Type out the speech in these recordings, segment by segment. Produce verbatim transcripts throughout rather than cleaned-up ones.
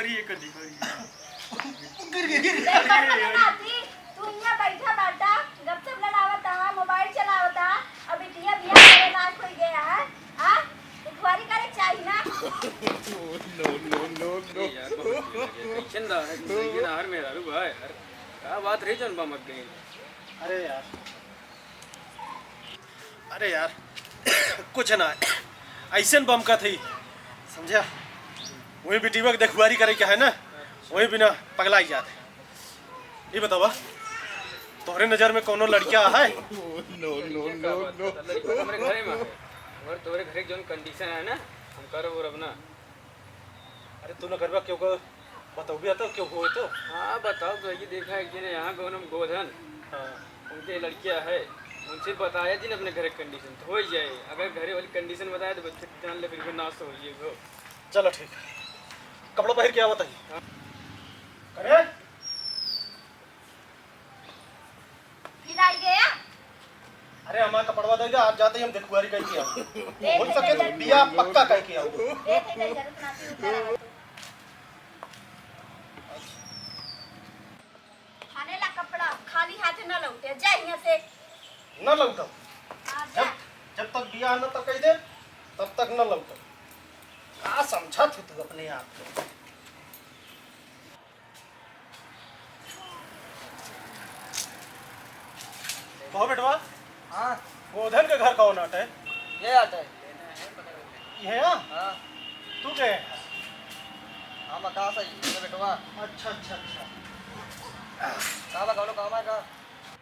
ये कर दी, कर दी। गिर गई, गिर गई। देखा तो नाती, तू इहाँ बैठा बाटा, गपशप लड़ावता, मोबाइल चलावता, अब बिटिया बियाह करे लायक होइ गया है, आ? देखुआरी करे चाही ना। No, no, no, no। अरे यार, बहुत दिन लगे। कैसन रहा है जिंदगी ना, हर मेहरारू भाई, हर का बात रही जौन बमक गई। अरे यार, अरे यार, कुछ ना, ऐसन बमकत ही, समझा? वही बिटिया के देखुआरी करे के है ना, वही बिना पगलाई जात है। ये बतावा, तोहरे नजर में कौनो लड़किया है? No, no, no, no। लड़का हमरे घरे में है, अगर तोहरे घरे जौन condition है ना, हम करब उरब ना। अरे तू ना करबा, क्यों को बतौबे तो क्यों हो तो? हाँ, बताओ तो, ये देखा एक जने यहाँ कौन हम गोधन, हाँ। उनके लड़किया है, उनसे बताया दिन अपने घर के condition तो हो ही जाए। अगर घरे वाली condition बताए तो बच्चे जान ले, फिर भी नाश हो जाए वो। चलो ठीक है, कपड़ा पहन के आवत है। हाँ। करे? फिर आई गया? अरे हमारा कपड़वा दे दे, आज जाते ही हम देखुआरी करके आओ। दे हो दे सके दे तो जरूर। बिया पक्का करके आओ। दे दे दे जरूर, नाती उतारा है तो। खाने ला कपड़ा खाली हाथे न लौटे, जा यहाँ से। न लौटो। हाँ, जा। जब, जब तक बिया न तो कह दे, तब तक न लौटो। का समझत हो तू अपने आप को? कहो बेटवा। हाँ। गोधन के घर कौन आटे? ये आटे। ये है? हाँ। तू के है? हम आकाश है, ये बेटवा। अच्छा, अच्छा, अच्छा। का बा, कौनो काम है का?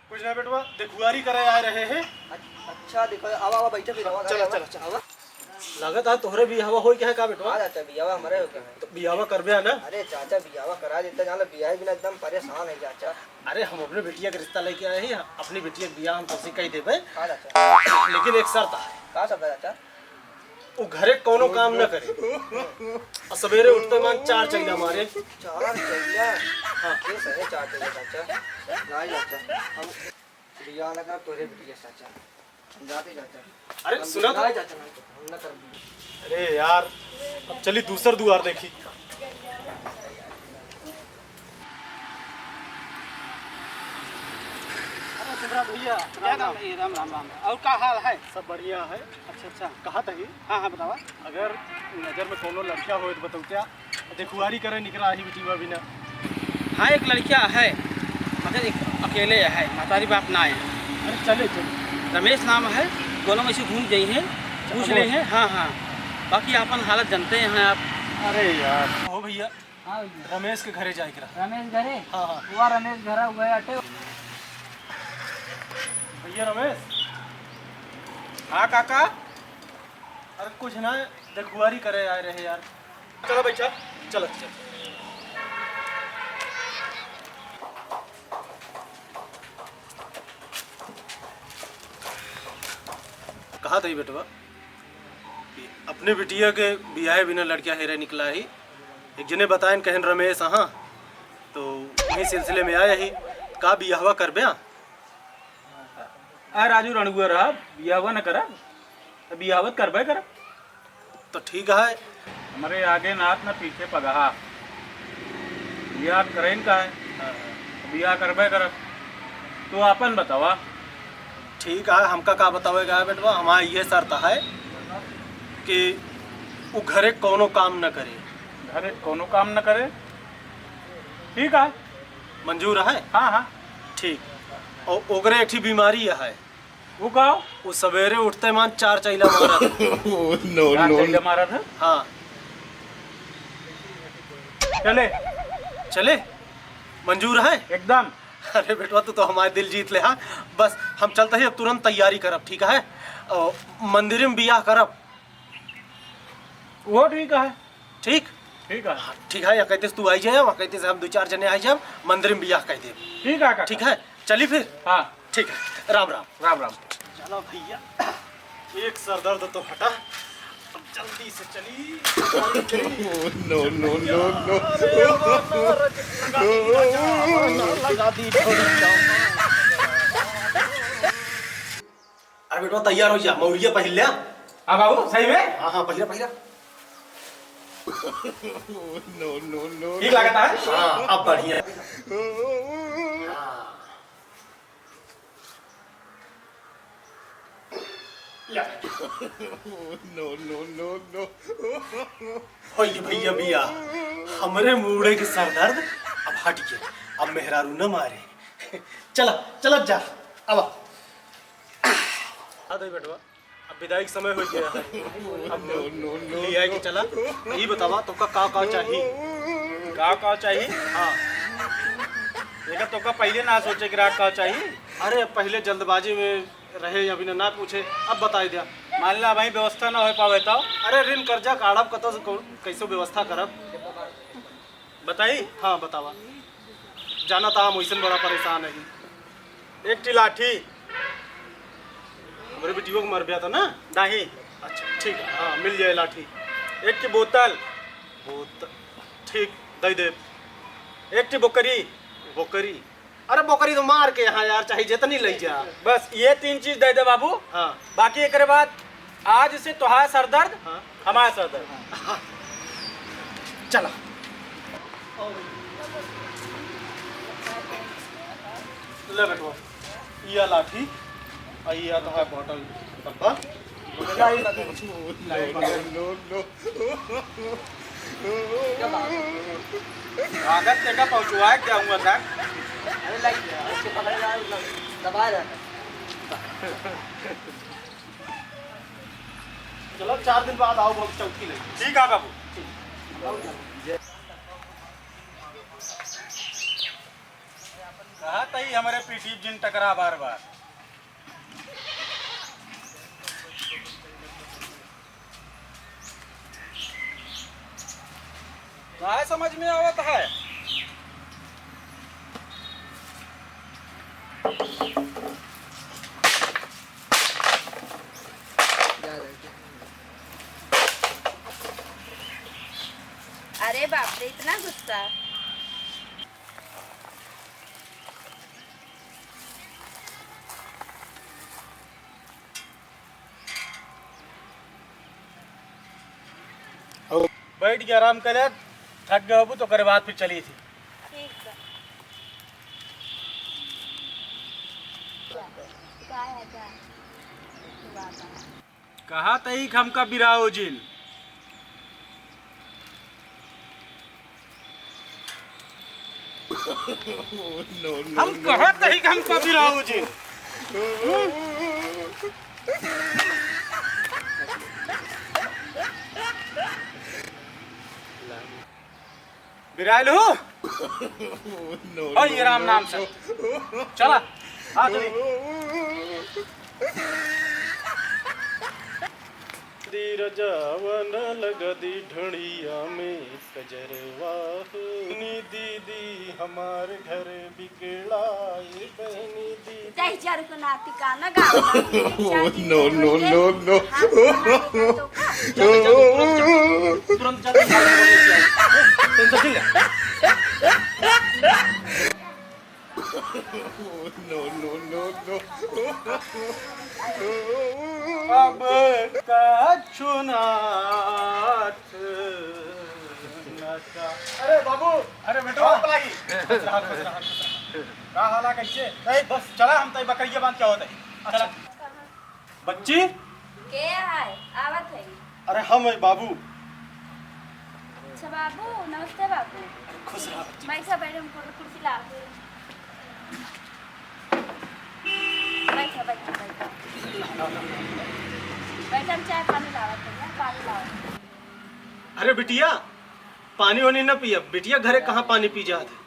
कुछ ना बेटवा, देखुआरी करे आ रहे हैं। अच-, अच्छा, देखो, आवा, आवा, बैठो फिर, आवा, चला, आवा, चला, चला। आवा। लागत है तोहरे बियाहवा होई के है का बेटवा? हाँ चाचा, बियाहवा हमरे होई के है। तो बियाहवा करबे ना? अरे चाचा, बियाहवा करा देते, जान लो, बियाह बिना एकदम परेशान है चाचा। अरे हम अपने बिटिया के रिश्ता लेके आए हैं, अपनी बिटिया के बियाह हम तोसे कई देबे। हाँ चाचा। लेकिन एक शर्त है। का शर्त है चाचा? वो घरे कौनो काम न करे। और सवेरे उठते मान चार चैला मारे। चार चैला? हाँ। ये सही चार चैला चाचा। नहीं चाचा, हम बियाह न कर तोरे बिटिया चाचा। हम जाते चाचा। अरे हम सुना तो। नहीं चाचा, नहीं चाचा, हम न कर। अरे यार, अब चली दूसर दुआर देखी। अरे सुभरा भैया, राम राम। राम राम, राम राम। और का हाल है? सब बढ़िया है। अच्छा, अच्छा। कहा तही? हाँ, हाँ, बतावा। अगर नजर में कौनो लड़किया होए तो बतौत्या। देखुआरी करे निकरा ही बिटिया बिना। हाँ, एक लड़किया है, मगर एक अकेले है, महतारी बाप ना है। अरे चले, चले। रमेश नाम है, दोनों में से घूम गई हैं, पूछ ले हैं। हाँ, हाँ, बाकी आपन हालत जानते हैं आप। अरे यार, हो भैया, हाँ भैया। रमेश के घरे जाए के रहा। रमेश घरे? हाँ, हाँ। हुआ रमेश घरा हुआ अटे। भैया रमेश। हाँ काका। अरे कुछ ना, देखुआरी करे आए रहे यार। चलो बच्चा, चलो, चलो। कहा था ये बेटवा? कि अपने बिटिया के बियाहे बिना लड़किया हेरे निकला ही। एक जने बतायन कहन रमेश, हाँ, तो वही सिलसिले में आया ही। का बियाहवा करबे? आ राजू रणगुआ रहा, बियाहवा न करब, तो बियाहवा त करबे करब। तो ठीक है। हमरे आगे नाथ न पीछे पगहा, बियाह करेन का है? हाँ, हाँ। बियाह करबे करब। तू आपन बतावा। ठीक है, हमका का बतावेगा है बेटवा, हमारा ये शर्त है कि उ घरे कौनो काम न करे। घरे कौनो काम न करे? ठीक है। मंजूर है? हाँ, हाँ। ठीक। और ओकरे एक ठी बीमारी है। वो का? वो सवेरे उठते मान चार चैला मारत। No, चार no, चैला no। मारत है? हाँ। चले। चले? मंजूर है? एकदम। अरे बेटवा, तू तो हमारे दिल जीत ले, हाँ? बस हम चलते ही अब तुरंत तैयारी करब, ठीक है? और मंदिर में बियाह करब। वो ठीक है। ठीक? ठीक है। हाँ, ठीक है, या कहते से तू आई जाए, वहाँ कहते से हम दो चार जने आई जाए, मंदिर में बियाह कह दे। ठीक है काका। ठीक है, चली फिर? हाँ। ठीक है, राम राम। राम राम। चलो भैया, एक सर दर्द तो हटा, अब जल्दी से चली। No, no, no, no। अरे बाबा, लगा दी, लगा दी। अरे बेटवा, तैयार हो जा, मौरिया पहिर ले। हाँ बाबू, सही में? हाँ, हाँ, पहिरा, पहिरा। ठीक लागत है? हाँ, अब बढ़िया। होई भैया बिया, हमरे मूड़े के सरदर्द अब हट गया। अब मेहरारू न मारे। चला, चला जा, अब। आ दे बेटवा, अब विदाई के समय हो गया है। अब ले आए के चला। ये बतावा, तोका का का चाही? का का चाही? हाँ। देखा, तोका पहले ना सोचे के रहा का चाही। अरे, पहले जल्दबाजी में रहे, अभी ना, ना पूछे, अब बताई दिया। मान ला, भाई, व्यवस्था ना हो पावे तो? अरे, ऋण कर्जा काढ़ब कतो से, कौ-, कैसो व्यवस्था करब? बताई? हाँ, बतावा। जाना था, हम वैसन बड़ा परेशान है। एक ठी लाठी। हमरे बिटियों को मरब्या था ना? दाही। अच्छा, ठीक है, हाँ, मिल जाए लाठी। एक ठी बोतल। बोतल, ठीक, दे दे। एक ठी बोकरी। बोकरी? अरे, बोकरी तो मार के यहाँ यार, चाहे जितनी ले जा। बस ये तीन चीज दे दे बाबू। हाँ। बाकी एकरे बाद आज से तोहार सरदर्द, हाँ। हमार सरदर्द। हाँ। चला। ले बेटवा, या लाठी, आ या तोहार बॉटल, डब्बा। No, no, no, no। अगर तेका पहुंचवा के आऊंगा तक। अरे, लाइट है, उसको पकड़ ला, दबा रहा है। चलो, चार दिन बाद आओ, बहुत चौकी लगी। ठीक है बाबू। कहा तई हमरे पीठी जिन टकरा बार बार। काय समझ में आवत है? अरे बाप रे, इतना गुस्सा। बैठ के आराम कर ले, थक गए होबू तो ओकरे बाद फिर चली थी। ठीक बा। कहा तई हमका बिराओ जिन। हम कहा तई हमका बिराओ जिन। बिराइल हो? No, और ये no, राम no, नाम से। No। चला, आ चली। दी रजावन लगा दी ढोड़िया में कजरवा हो। नी दीदी हमार घर बिगड़ा, ए बहनी दीदी। दस हजार रुपये नाती का ना गाओ ना। No, no, no, no। हाथ में मारे का तो का? तुरंत चल, तुरंत चल। टेंशन क्यों ले? No, no, no, no। अब का छुनाथ नशा। अरे बाबू, अरे बेटवा। बाप लागी। खुश रहा, खुश रहा, खुश रहा। का हाल है, कैसे? ए, बस चला, हम तई बकरिया बांध के आवत है। चला। बच्ची? के है? आवत है। अरे हम है बाबू। अच्छा बाबू, नमस्ते बाबू। अरे खुश रहा बच्ची। बैठा, बैठा, हम कुर-, कुर्सी ला। बैठा, बैठा, बैठा। बैठा, हम चाय पानी लावत है, पानी लावत है। अरे बिटिया, पानी वानी न पिया, बिटिया घरे कहाँ पानी पी जात है।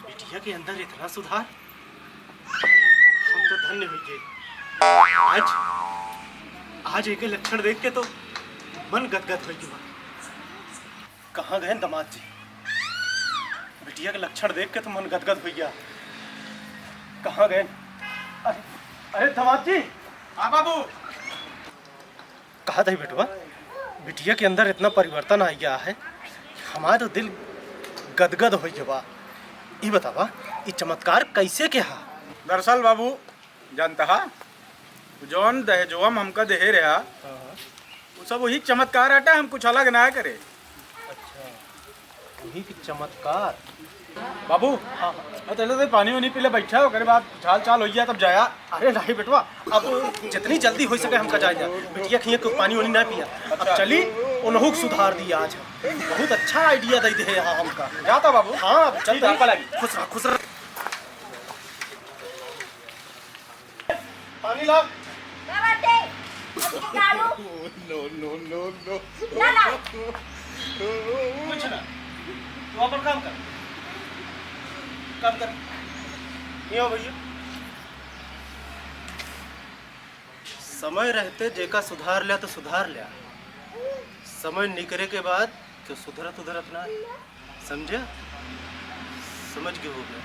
बिटिया के अंदर इतना सुधार, हम तो धन्य हुई गए। आज, आज एके लक्षण देख के तो मन गदगद हो गया। कहाँ गए दामाद जी? बिटिया के लक्षण देख के तो मन गदगद हो गया। कहाँ गए? अरे, अरे दामाद जी। हाँ बाबू। कहा था बेटवा, बिटिया के अंदर इतना परिवर्तन आ गया है, हमारा तो दिल गदगद हो गया बा। ई बतावा, ई चमत्कार कैसे के हा? दरअसल बाबू, जानता हा, जौन दहेजवा में हमका देहे रहा, हाँ, हाँ। अब वही चमत्कार आटा, हम कुछ अलग ना करे। अच्छा, वही के चमत्कार। बाबू, हाँ। अब चलो तो पानी वानी पी ले, बैठा, ओकरे बाद झाल चाल हो गया तब जाया। अरे नहीं बेटवा, अब जितनी जल्दी हो सके हमका जाए जा। बिटिया खिया को पानी वानी ना पिया। अब चली, उनहु के सुधार दिया आज हम। बहुत अच्छा आइडिया दे दे यहाँ हमका। जाता बाबू। हाँ, अब चल ठीक है, रही। पलागी। खुश रह, खुश रह। पानी ला। का बाटे? अब के काढ़ू? No, no, no, no। ना ला। कुछ ना, तू अपन काम कर, काम कर। ये हो भैया, समय रहते जेका सुधार लिया तो सुधार लिया, समय निकरे के बाद तो सुधरत उधरत ना है, समझे? समझ के हो गया।